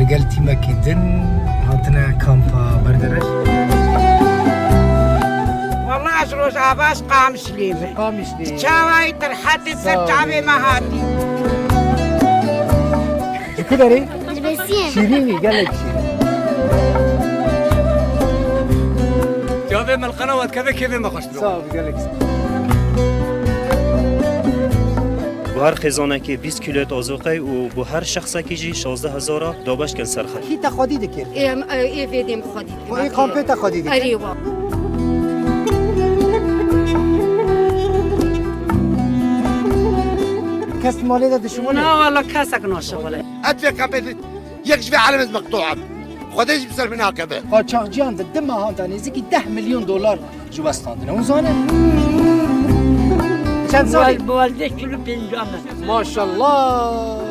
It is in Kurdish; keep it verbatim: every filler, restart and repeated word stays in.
Gel tîmekî din hatine kampa Berdereş. Wala ez Rojava, ez Qamişlî me. Qamişlî. Çawayî Tirhetê ser çavê me hatî. Ji ku derê? Dibesiyê. Şîrînî, gelek şîrîn. Çavê me li qena we dikeve, kêfê me xweş dibe. Sağ ol, gelek. Bo her xêzanekê bîst kîlo azoqe û bo her şexsekî jî şazdeh hezar dabeş kin ser xet. Kî te xwedî dikir? Ê, em, e, ê vê dêm xwedî dikir. Xwe ê kampê te xwedî dikir? Erê, wa. Kes malê de dişimûne? Na, wala kesek naşixule. Et vê kampê di-, yek ji vê alemê ez meqtû im. Xwedê jî bi ser min nakeve. Qaçaxciyan di du mehan de nêzîkî deh milyon dolar ji we standine. Hûn zanin? Çend salî? Bi wal-, bi waldê çil û pênc e. Maşallah.